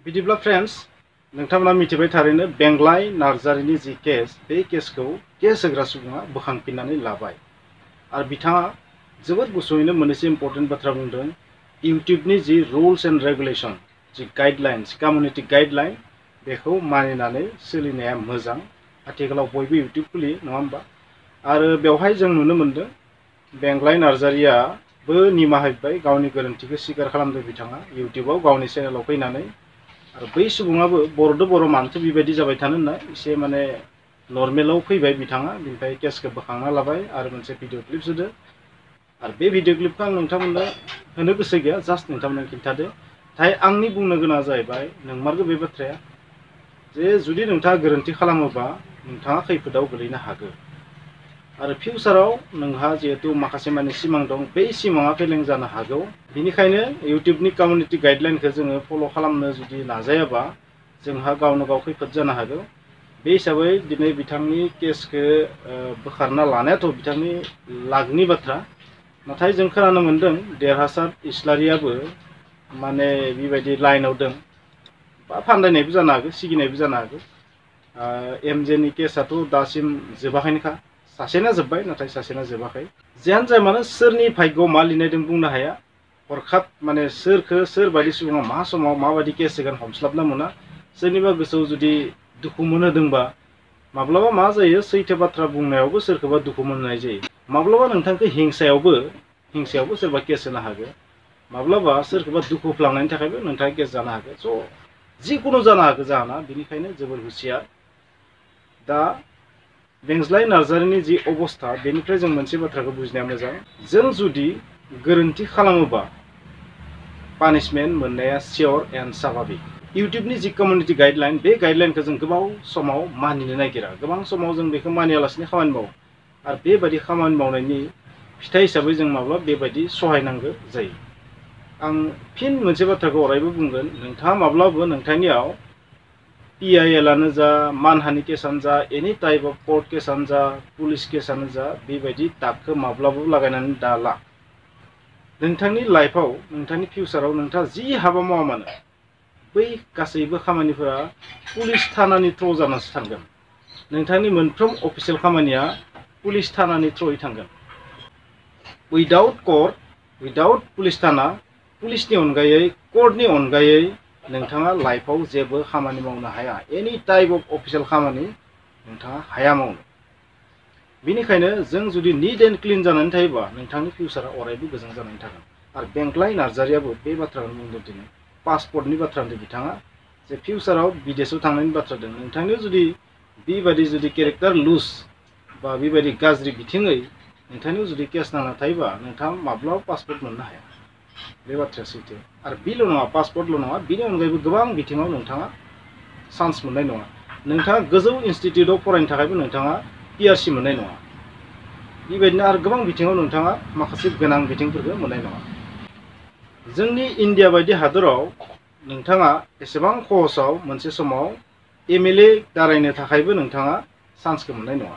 बिदिब्ला फ्रेंड्स नोंथांमोना मिथिबाय थारैनो बेंग्लाय नार्जारीनि जि केस बे केसखौ केस होग्रा सुबुङा बोखांफिननानै लाबाय आरो बिथाङा जोबोद गुसुङैनो मोनसे इम्पर्टेन्ट बाथ्रा बुंदों इउट्यूबनि जि रुल्स एंड रेगुलेशन जि गाइडलाइन्स कम्युनिटी गाइडलाइन बेखौ मानिनानै सोलिनाया मोजां आथिखालाव बयबो इउट्यूब खुलियो नङा होमबा आरो बेवहाय जों नुनो मोनदों बेंग्लाय नार्जारीयाबो निमाहा बिबाय गावनि गोरोन्थिखौ स्वीकार खालामदों बिथाङा इउट्यूबाव गावनि चेनेलाव फैनानै आरो बै सुबुङाबो बर'दो बर' मानोथो बेबायदि जाबाय थानो होनना एसे माने नर्मेलाव फैबाय बिथाङा बिनिफ्राय केसखौ बोखांना लाबाय आरो मोनसे भिडिअ क्लिप होदो आरो बे भिडिअ क्लिपखौ आं नोंथांमोननो होनो गोसो गैया जास्ट नोंथांमोननो खिन्थादो नाथाय आंनि बुंनो गोनाङा जाहैबाय नंमारगौ बे बाथ्राया जे जुदि नोंथाङा गोरोन्थि खालामोबा नोंथाङा खैफोदाव गोलैनो हागौ आरो फिउचाराव नोंहा जिहेतु माखासे माने सिमां दं बै सिमाङा फेलें जानो हागौ बेनिखायनो इउट्यूबनि कम्युनिटी गाइडलाइनखौ जोङो फल' खालामनो जुदि नाजायाबा जोंहा गावनो गाव खैफोद जानो हागौ बे हिसाबै दिनै बिथांनि केसखौ बोखारना लानायाथ' बिथांनि लाखनि बाथ्रा नाथाय जों खोनानो मोनदों देरहासार इस्लारियाबो माने बेबायदि लाइनाव दं बा फान्दायनायबो जानो हागौ सिगिनायबो जानो हागौ एमजेनि केसआथ' दासिम जोबाखैनोखा सासेना जोब्बाय नाथाय सासेना जोबाखै जियानो जाया मानो सोरनि भाग्यआव मा लिरनाय दं बुंनो हाया हरखाब माने सोरखौ सोरबायदि सुबुङा मा समाव माबायदि केस होगोन हमस्लाबना मोना सोरनिबा गोसोआव जुदि दुखु मोनहोदोंबा माब्लाबा मा जायो सैथो बाथ्रा बुंनायावबो सोरखौबा दुखु मोननाय जायो माब्लाबा नोंथांखौ हिंसायावबो सोरबा केस होनो हागौ माब्लाबा सोरखौबा दुखु होफ्लांनायनि थाखायबो नोंथाङा केस जानो हागौ स' जिखुनु जानो हागौ जाहोना बेनिखायनो जोबोर हुसियार दा बेंज्लाय नार्जारीनि जि अबस्था बेनिफ्राय जों मोनसे बाथ्राखौ बुजिनाया मोजां जों जुदि गोरोन्थि खालामोबा पानिशमेन्ट मोननाया सियर एन्ड स्वाभाबिक इउट्यूबनि जि कम्युनिटी गाइडलाइन बे गाइडलाइनखौ जों गोबाव समाव मानिनो नागिरा गोबां समाव जों बेखौ मानियालासिनो खामानि मावो आरो बेबायदि खामानि मावनायनि फिथाइ हिसाबै जों माब्लाबा बेबायदि सहायनांगौ जायो आं फिन मोनसे बाथ्राखौ अरायबो बुंगोन नोंथाङा माब्लाबो नोंथांनियाव PILआनो जा मानहानि केसानो जा एनि टाइप अफ कोर्ट केसानो जा पुलिस केसानो जा बेबायदि दागखौ माब्लाबाबो लागायनानै दाला नोंथांनि लाइफआव नोंथांनि फिउचाराव नोंथाङा जि हाबा मावा मानो बै गासैबो खामानिफोरा पुलिस थानानि थ्र' जानासो थांगोन नोंथांनि मोनफ्रोम अफिसियेल खामानिया पुलिस थानानि थ्र'यै थांगोन उइदाउट कोर्ट उइदाउट पुलिस थाना पुलिसनि अनगायै कोर्टनि अनगायै नोंथाङा लाइफआव जेबो खामानि मावनो हाया एनि टाइप अफ अफिसियेल खामानि नोंथाङा हाया मावनो बेनिखायनो जों जुदि निट एन्ड क्लिन जानानै थायोबा नोंथांनि फिउचारा अरायबो गोजों जानानै थागोन आरो बेंग्लाय नार्जारीयाबो बे बाथ्राखौ बुंदों दिनै पासपर्टनि बाथ्रा होनदों बिथाङा जे फिउचाराव विदेशआव थांनायनि बाथ्रा दं नोंथांनियाव जुदि बेबायदि जुदि केरेक्टार लुज बा बेबायदि गाज्रि बिथिङै नोंथांनियाव जुदि केस नांना थायोबा नोंथाङा माब्लाबा पासपर्ट मोननो हाया बे बाथ्राया सैथो आरो बेल' नङा पासपर्टल' नङा बेनि अनगायैबो गोबां बिथिङाव नोंथाङा चान्स मोननाय नङा नोंथाङा गोजौ इनस्टिटिउटआव फरायनो थाखायबो नोंथाङा PRC मोननाय नङा बेबायदिनो आरो गोबां बिथिङाव नोंथाङा माखासे गोनां बिथिंफोरखौ मोननाय नङा जोंनि इन्डिया बायदि हादराव नोंथाङा एसेबां खहसाव मोनसे समाव MLA दारायनो थाखायबो नोंथाङा चान्सखौ मोननाय नङा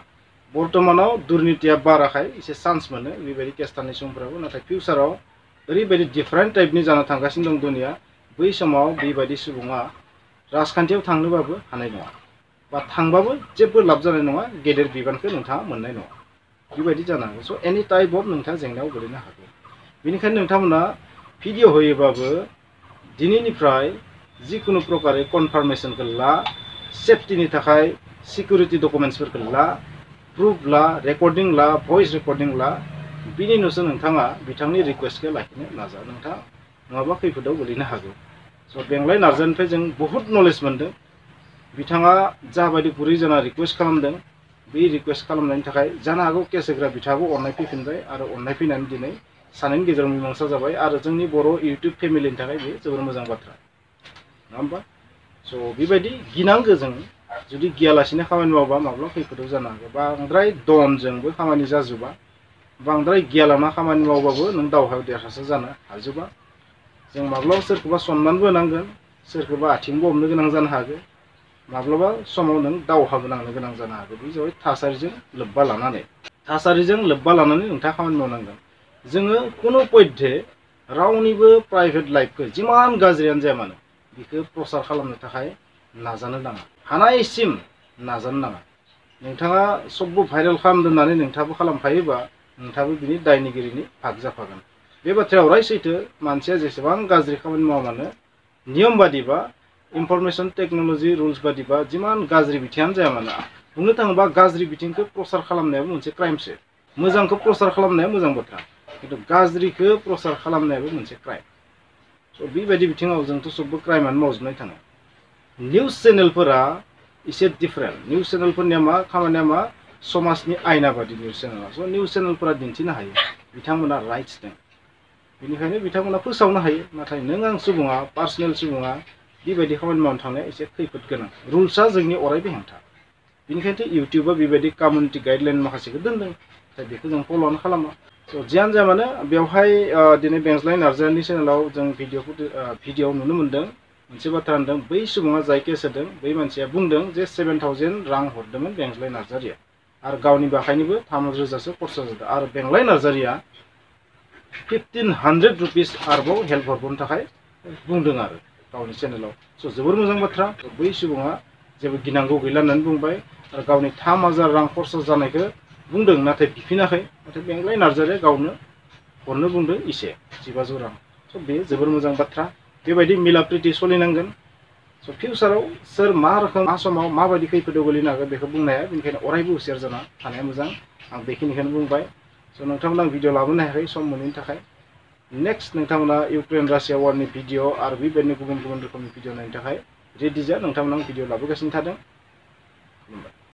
बर्तमानाव दुर्नितिया बाराखाय एसे चान्स मोनो बेबायदि केस थानाय समफोरावबो नाथाय फिउचाराव ओरैबायदि डिफारेन्ट टाइपनि जाना थांगासिनो दं दुनिया बै समाव बेबायदि सुबुङा राजखान्थियाव थांनोबाबो हानाय नङा बा थांबाबो जेबो लाब जानाय नङा गेदेर बिबानखौ नोंथाङा मोननाय नङा बेबायदि जानो हागौ स' एनि टाइप अफ नोंथाङा जेंनायाव गोलैनो हागौ बेनिखायनो नोंथांमोना भिडिअ होयोबाबो दिनैनिफ्राय जिखुनु प्रकारै कनफार्मेशनखौ ला सेफटिनि थाखाय सिकिउरिटि डकुमेन्ट्सफोरखौ ला प्रुफ ला रेकर्डिं ला भइस रेकर्डिं ला बिनि उनावसो नोंथाङा बिथांनि रिकुवेस्टखौ लाखिनो नाजा नोंथाङा नङाबा खैफोदाव गोलैनो हागौ स' बेंग्लाय नार्जारीनिफ्राय जों बहुद नलेज मोनदों बिथाङा जाबायदि गुरै जाना रिकुवेस्ट खालामदों बे रिकुवेस्ट खालामनायनि थाखाय जानो हागौ केस होग्रा बिथाङाबो अननाय फैफिनबाय आरो अननाय फैनानै दिनै सानैनि गेजेराव मीमांसा जाबाय आरो जोंनि बर' इउट्यूब फेमिलिनि थाखाय बे जोबोर मोजां बाथ्रा नङा होमबा स' बेबायदि गिनांगौ जों जुदि गियालासिनो खामानि मावबा माब्लाबा खैफोदाव जानो हागौ बांद्राय दनजोंबो खामानि जाजोबा बांद्राय गियालाना खामानि मावबाबो नों दावहायाव देरहासार जानो हाजोबा जों माब्लाबा सोरखौबा सनमानबो होनांगोन सोरखौबा आथिंबो हमनो गोनां जानो हागौ माब्लाबा समाव नों दावहाबो नांनो गोनां जानो हागौ बे जाबाय थासारिजों लोब्बा लानानै नोंथाङा खामानि मावनांगोन जोङो खुनु पयधे रावनिबो प्राइभेट लाइफखौ जिमान गाज्रियानो जाया मानो बेखौ प्रसार खालामनो थाखाय नाजानो नाङा हानायसिम नाजानो नाङा नोंथाङा सबबो भाइरेल खालामदों होननानै नोंथाङाबो खालामफायोबा नोंथाङाबो बिनि दायनिगिरिनि भाग जाफागोन बे बाथ्राया अराय सैथो मानसिया जेसेबां गाज्रि खामानि मावा मानो नियम बादिबा इनफरमेशन टेक्नोलॉजी रुल्स बादिबा जिमान गाज्रि बिथिङानो जाया मानो बुंनो थाङोबा गाज्रि बिथिंखौ प्रसार खालामनायाबो मोनसे क्राइमसो मोजांखौ प्रसार खालामनाया मोजां बाथ्रा खिन्थु गाज्रिखौ प्रसार खालामनायाबो मोनसे क्राइम स' बेबायदि बिथिङाव जोंथ' सबबो क्राइमानो मावजोबनाय थाङो निउज चेनेलफोरा एसे डिफारेन्ट निउज चेनेलफोरनिया मा खामानिया मा समाजनि आयना बादि निउज चेनेला स' निउज चेनेलफोरा दिन्थिनो हायो बिथांमोना राइट्स दं बेनिखायनो बिथांमोना फोसावनो हायो नाथाय नों आं सुबुङा पार्सनेल सुबुङा बेबायदि खामानि मावनो थांनाया एसे खैफोद गोनां रुल्सआ जोंनि अरायबो हेंथा बेनिखायनो इउटुबा बेबायदि कमिउनिटि गाइडलाइन माखासेखौ दोनदों नाथाय बेखौ जों फल'आनो खालामा स' जियानो जाया मानो बेवहाय दिनै बेंज्लाय नार्जारिनि चेनेलाव जों भिडिअ नुनो मोन्दों मोनसे बाथ्रा होनदों बै सुबुङा जाय केस होदों बै मानसिया बुंदों जे 7,000 रां हरदोंमोन बेंज्लाय नार्जारिया आरो गावनि आखाइनिबो 3,000सो खरसा जादों आरो बेंज्लाय नार्जारिया 1,500 रुपिस आरोबाव हेल्प हरबावनो थाखाय बुंदों आरो गावनि चेनेलाव स' जोबोर मोजां बाथ्रा बै सुबुङा जेबो गिनांगौ गैला होननानै बुंबाय आरो गावनि 3,000 रां खरसा जानायखौ बुंदों नाथाय बिफिनाखै नाथाय बेंज्लाय नार्जारिया गावनो हरनो बुंदों इसे 1,500 रां स' बे जोबोर मोजां बाथ्रा बेबायदि मिला प्रिति सोलिनांगोन स' फिउचाराव सोर मा रोखोम मा समाव माबायदि खैफोदाव गोलैनो हागोन बेखौ बुंनाया बेनिखायनो अरायबो हुसियार जाना थानाया मोजां आं बेखिनिखौनो बुंबाय स' नोंथांमोना आं भिडिअ लाबोनो हायाखै सम मोनैनि थाखाय नेक्स्ट नोंथांमोना इउक्रेन रासिया वारनि भिडिअ आरो बेबायदिनो गुबुन गुबुन रोखोमनि भिडिअ नायनो थाखाय रेडि जा नोंथांमोना भिडिअ लाबोगासिनो थादों खुलुमबाय।